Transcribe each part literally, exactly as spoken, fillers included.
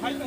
Belai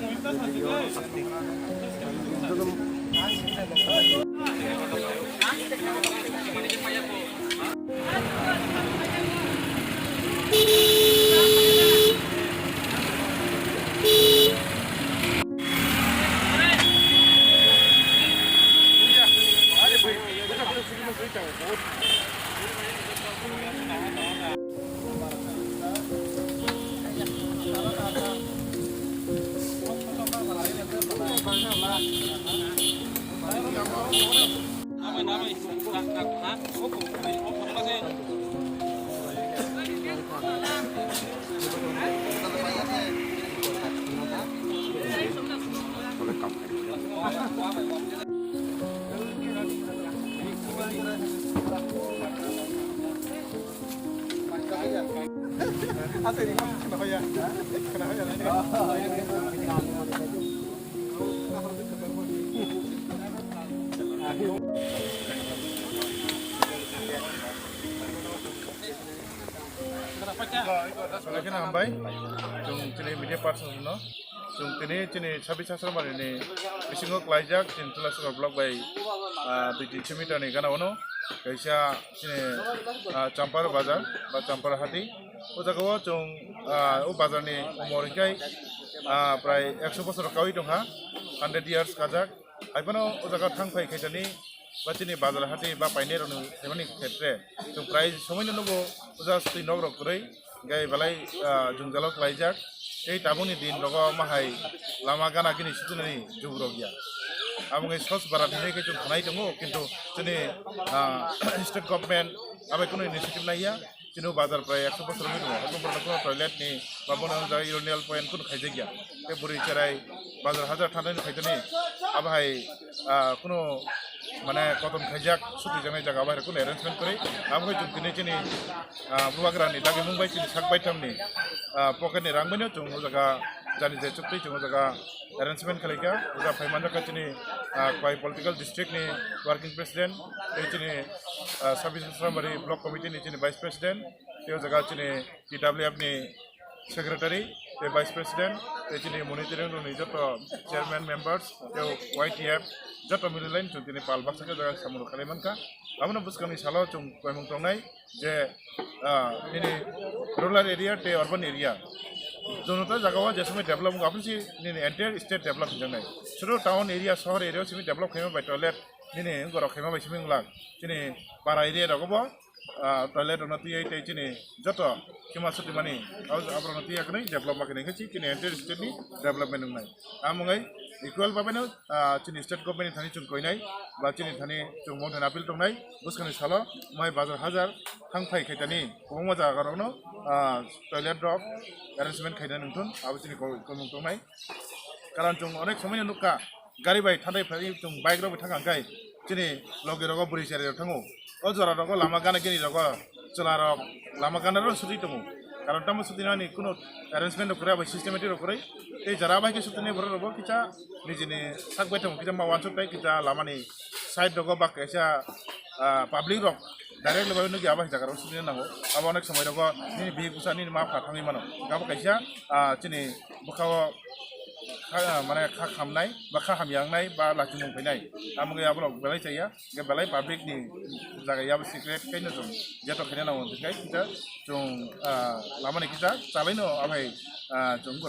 kheno hambai. Chwng chini media person no. Chwng tini chini sabis sasramani ni bisingo klaijak chini Tulasukar block bai, ah, dui tin kilometer ni gana ono. Kaisa chini, ah, Champar bazar ba Champar hati. O jaga o chwng, ah, o bazar ni umor hinkhe, ah, prai ekso bosor kawi tongkha, hundred years kajak. Haiphano o jaga thang phai khaisani ba chini bazar hati ba painai rokni phaimani khetre chwng prai somoino nugo o jaga sutwi nok rok kwrwi gai belai, ah, jwngjalo klaijak. Tei tabukni din rogo mahai lama gana gini sutinani jugrok ya. Abo wngwi Swachh Bharat hinwi khe chwng khanai tongo, kintu chini, ah, state government abai kunu initiative naiya. Chini bazar prai ekso bosor wngwi tongo, haiphano borok toilet ni ba bono jaga urinal point kunu khaijakya. Tei bwrwi cherai bazar hajar thanani phaitani abo hai, ah, kunu mane kotom khaijak, sutwi jaknai jaga abo hai kunu arrangement kwrwi. Abo hai chwng tini chini, ah, bubagra ni dagi mung bai chini sak baitham ni, ah, pocket ni rang bai no chwng o jaga jani je chuktwi chwng o jaga arrangement khlaikha. O jaga phai manjakha chini, ah, Khowai political district ni working president, tei chini, ah, Sabis Sasramari block committee ni chini vice president, tei o jaga chini T W F ni secretary, tei vice president, tei chini monitoring rok ni joto chairman members, tei Y T F, joto mili line chwng tini pal baksa khe o jaga samung rok khlai mankha. Abono bwskang ni salo chwng koimung tongnai je, ah, nini rural area tei urban area, joto jaga o je somoi develop wngkha, aboni si nini entire state develop hinjaknai. Sudu town area, sohor area o simi develop khaima bai toilet nini wngorok khaima bai simi wngla. Chini para area rogo bo, ah, toilet rokno twiwi tei chini joto khima sutimani abo, aborokno twiwi kwrwi develop ma khe nangkhe chini entire state ni development wngnai. Amo wngwi equal babaino, ah, chini state government ni thani chwng koinai ba chini thani chwng mungthani appeal tongnai, bwskangni salo mai bazar hajar thang phai khaitani kwbangma jaga rokno, ah, toilet rok arrangement khaina nangthun, abo chini ko-, komung tongnai. Karon chwng onek somoino nukha, gari bai thanai phai chwng bike rok bai thangkha hwnkhe chini logi rogo bwrwi cherai rok thango. O jora rogo lama gana gini rogo chwla rok lama gana rok sutwi tongo. Karon tamo sutwi nani kunu arrangement rok kwrwi bai systematic rok kwrwi. Tei jara bai khe sutwi nai borok rok bo kisa nijini sak bai tongo, kisa ma wansuk tai kisa lama ni side rogo ba kaisa, ah, public rok direct level nukya abo hai jaga rok sutwi nango. Abo onek somoi rogo nini bihik bwsa nini ma pha thangwi mano. Abo kaisa, ah, chini bwkha o kha, mane kha khamnai ba kha hamya wngnai ba lachimung phainai. Amo wngwi aborok belai chaya, hwnkhe belai public ni jaga yabo secret khaino chwng jeto khaina nango, hwnkhe kisa chwng, ah, lama ni kisa chalaino abai, ah, chwng borok